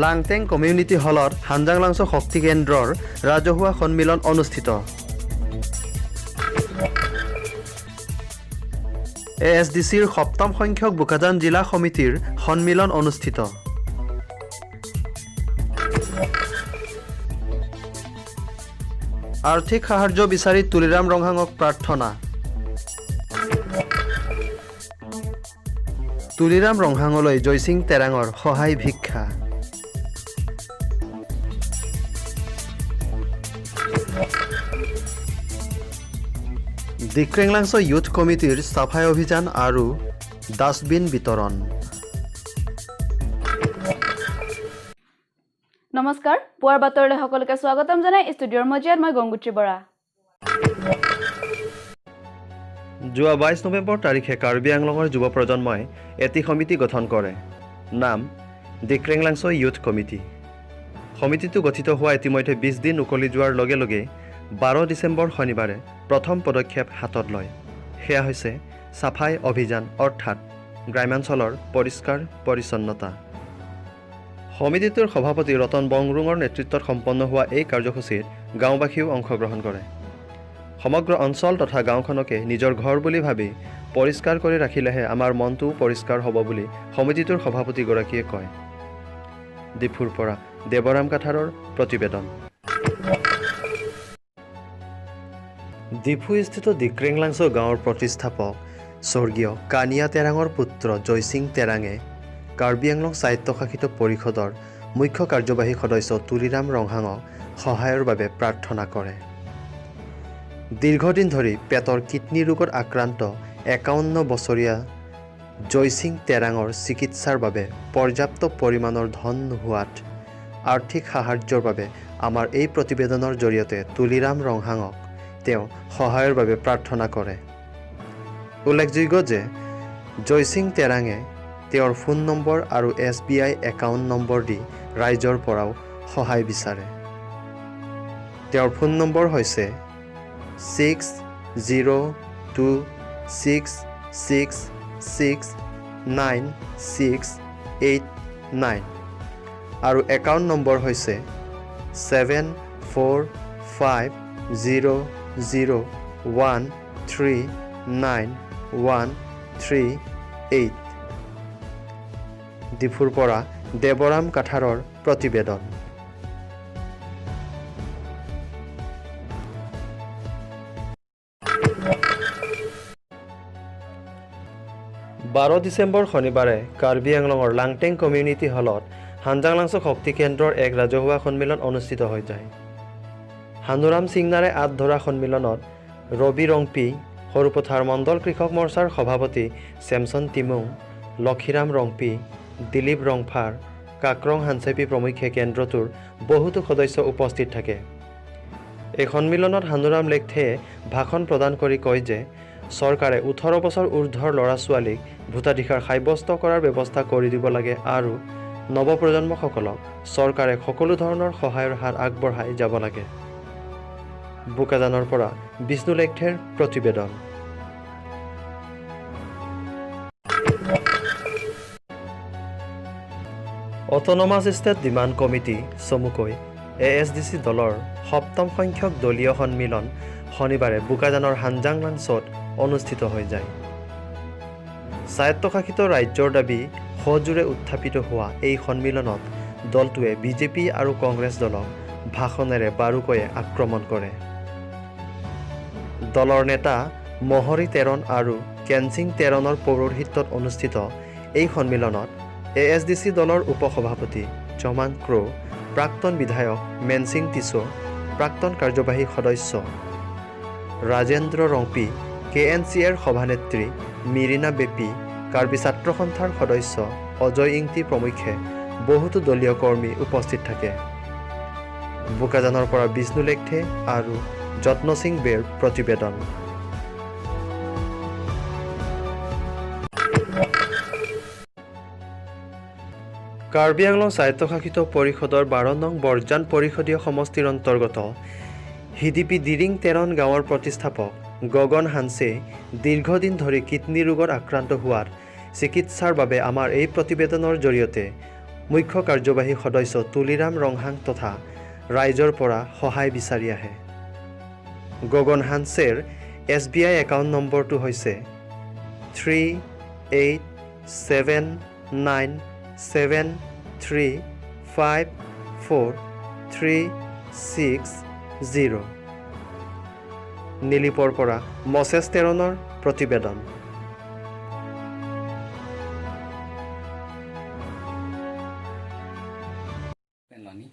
লাংটেং community হলত হানজাংলাংছ শক্তি কেন্দ্ৰৰ ৰাজহুৱা সন্মিলন অনুষ্ঠিত। এ এছ ডি চিৰ সপ্তম সংখ্যক বোকাজান জিলা সমিতিৰ সন্মিলন অনুষ্ঠিত। আৰ্থিক সাহায্য বিচাৰি তুলিৰাম ৰংহাঙক প্ৰাৰ্থনা। তুলিৰাম ৰংহাঙলৈ জয়সিং তেৰাঙৰ সহায় ভিক্ষা। ডিক্ৰেংলাংছ য়ুথ কমিটিৰ চাফাই অভিযান আৰু ডাষ্টবিন বিতৰণ। নমস্কাৰ, পুৱাৰ বাতৰিলৈ সকলোকে স্বাগতম জনাই ষ্টুডিঅ'ৰ মজিয়াত মই গংগুত্ৰী বৰা। যোৱা 22 নৱেম্বৰ তাৰিখে কাৰ্বি আংলঙৰ যুৱ প্ৰজন্মই এটি সমিতি গঠন কৰে। নাম ডিক্ৰেংলাংছ য়ুথ কমিটি। সমিতিটো গঠিত হোৱা ইতিমধ্যে 20 দিন উকলি যোৱাৰ লগে লগে 12 ডিচেম্বৰ শনিবাৰে প্ৰথম পদক্ষেপ হাতত লয়। সেয়া হৈছে চাফাই অভিযান, অৰ্থাৎ গ্ৰাম্যাঞ্চলৰ পৰিষ্কাৰ পৰিচ্ছন্নতা। সমিতিটোৰ সভাপতি ৰতন বংৰুঙৰ নেতৃত্বত সম্পন্ন হোৱা এই কাৰ্যসূচীত গাঁওবাসীয়েও অংশগ্ৰহণ কৰে। সমগ্ৰ অঞ্চল তথা গাঁওখনকে নিজৰ ঘৰ বুলি ভাবি পৰিষ্কাৰ কৰি ৰাখিলেহে আমাৰ মনটোও পৰিষ্কাৰ হ'ব বুলি সমিতিটোৰ সভাপতিগৰাকীয়ে কয়। ডিফুৰ পৰা দেৱৰাম কাথাৰৰ প্ৰতিবেদন। ডিফুস্থিত ডিক্ৰেংলাংছ গাঁৱৰ প্ৰতিষ্ঠাপক স্বৰ্গীয় কানিয়া তেৰাঙৰ পুত্ৰ জয়সিং তেৰাঙে কাৰ্বি আংলং স্বায়ত্তশাসিত পৰিষদৰ মুখ্য কাৰ্যবাহী সদস্য তুলিৰাম ৰংহাঙক সহায়ৰ বাবে প্ৰাৰ্থনা কৰে। দীৰ্ঘদিন ধৰি পেটৰ কিডনী ৰোগত আক্ৰান্ত 51 বছৰীয়া জয়সিং তেৰাঙৰ চিকিৎসাৰ বাবে পৰ্যাপ্ত পৰিমাণৰ ধন নোহোৱাত আৰ্থিক সাহায্যৰ বাবে আমাৰ এই প্ৰতিবেদনৰ জৰিয়তে তুলিৰাম ৰংহাঙক তেওঁ সহায়ৰ বাবে প্ৰাৰ্থনা কৰে। উল্লেখযোগ্য যে জয়সিং তেৰাঙে তেওঁৰ ফোন নম্বৰ আৰু এছ বি আই একাউণ্ট নম্বৰ দি ৰাইজৰ পৰাও সহায় বিচাৰে। তেওঁৰ ফোন নম্বৰ হৈছে 6026669689 আৰু একাউণ্ট নম্বৰ হৈছে 7450013938। ডিফুৰ পৰা দেৱৰাম কাথাৰৰ প্ৰতিবেদন। 12 ডিচেম্বৰ শনিবাৰে কাৰ্বি আংলঙৰ লাংটেং কমিউনিটি হলত হানজাংলাংছ শক্তি কেন্দ্ৰৰ এক ৰাজহুৱা সন্মিলন অনুষ্ঠিত হৈ যায়। হানুৰাম সিংনাৰে আঁত ধৰা সন্মিলনত ৰবি ৰংপি, সৰুপথাৰ মণ্ডল কৃষক মৰ্চাৰ সভাপতি চেমছন তিমুং, লক্ষীৰাম ৰংপি, দিলীপ ৰংফাৰ, কাক্ৰং হানচেপি প্ৰমুখ্যে কেন্দ্ৰটোৰ বহুতো সদস্য উপস্থিত থাকে। এই সন্মিলনত হানুৰাম লেকথেয়ে ভাষণ প্ৰদান কৰি কয় যে চৰকাৰে 18 বছৰ ঊৰ্ধৰ ল'ৰা ছোৱালীক ভোটাধিকাৰ সাব্যস্ত কৰাৰ ব্যৱস্থা কৰি দিব লাগে আৰু নৱপ্ৰজন্মসকলক চৰকাৰে সকলো ধৰণৰ সহায়ৰ হাত আগবঢ়াই যাব লাগে। বোকাজানৰ পৰা বিষ্ণু লেকথেৰ প্ৰতিবেদন। অট'নমাছ ষ্টেট ডিমাণ্ড কমিটি চমুকৈ এ এছ ডি চি দলৰ সপ্তম সংখ্যক দলীয় সন্মিলন শনিবাৰে বোকাজানৰ হানজাংলাংছত অনুষ্ঠিত হৈ যায়। স্বায়ত্তশাসিত ৰাজ্যৰ দাবী সজোৰে উত্থাপিত হোৱা এই সন্মিলনত দলটোৱে বিজেপি আৰু কংগ্ৰেছ দলক ভাষণেৰে বাৰুকৈয়ে আক্ৰমণ কৰে। দলৰ নেতা মহৰী তেৰণ আৰু কেনচিং তেৰণৰ পৌৰোহিত্যত অনুষ্ঠিত এই সন্মিলনত এ এছ ডি চি দলৰ উপসভাপতি চমাং ক্ৰ', প্ৰাক্তন বিধায়ক মেনচিং টিছ', প্ৰাক্তন কাৰ্যবাহী সদস্য Rajendra Rongpi, K N C এৰ সভানেত্ৰী মিৰিনা বেপী, কাৰ্বি ছাত্ৰ সন্থাৰ সদস্য অজয় ইংতি প্ৰমুখ্যে বহুতো দলীয় কৰ্মী উপস্থিত থাকে। বোকাজানৰ পৰা বিষ্ণু লেকথে আৰু যত্ন সিং বেৰ প্ৰতিবেদন। কাৰ্বি আংলং স্বায়ত্তশাসিত পৰিষদৰ 12 নং বৰজান পৰিষদীয় সমষ্টিৰ অন্তৰ্গত হিডিপি দিৰিং তেৰণ গাঁৱৰ প্ৰতিষ্ঠাপক গগন হানছে দীৰ্ঘদিন ধৰি কিডনী ৰোগত আক্ৰান্ত হোৱাত চিকিৎসাৰ বাবে আমাৰ এই প্ৰতিবেদনৰ জৰিয়তে মুখ্য কাৰ্যবাহী সদস্য তুলিৰাম ৰংহাং তথা ৰাইজৰ পৰা সহায় বিচাৰি আহে। গগন হানছেৰ এছবিআই একাউণ্ট নম্বৰটো হৈছে 38797354360। নীলিপৰ পৰা মছেছ টেৰণৰ প্ৰতিবেদন। Lani.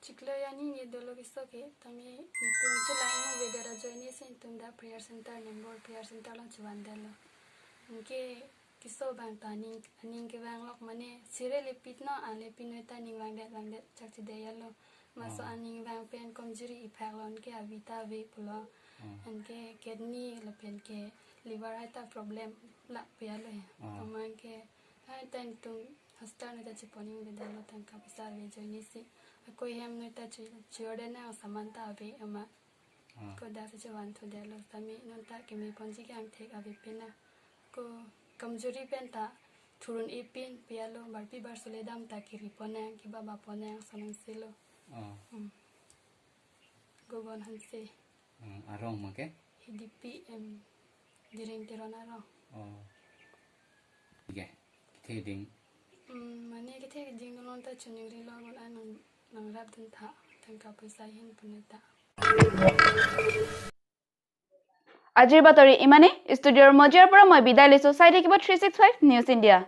Chiklo yani ni dolo kisoke tami nitum chila imo vedera joini sin tum da prayer center number prayer center lang chuan delo. Nke kiso bang ta ning aning ke bang lok mane sire le pit no an le pinoi ta ning bang det chak chi de yalo. Ma so aning bang pen komjuri i phak lon ke avita ve pulo. Anke kidney le pen ke liver ai ta problem la pe yalo. Aman ke ai tan tum hospital ne ta chiponing vedelo tan ka pisa ve joini si. Koi hem noi ta chiode na samanta abe ama ko da se chawan tho de lo tami non ta ke mi ponji ke ang thek abe pena ko kamjuri pen ta thurun e pin pialo barpi bar sule dam ta ki ripona ki baba pona sanang silo. Gogon hanse Arong ma ke HDP M diring terona ro. Ge the ding. Mane ke the ding non ta chuning ri lo gon anong nang rap dun tha tang ka paisa hin puneta. আজিৰ বাতৰি ইমানেই। ষ্টুডিঅ'ৰ মজিয়াৰ পৰা মই বিদায় লৈছোঁ। চাই থাকিব 365 নিউজ ইণ্ডিয়া।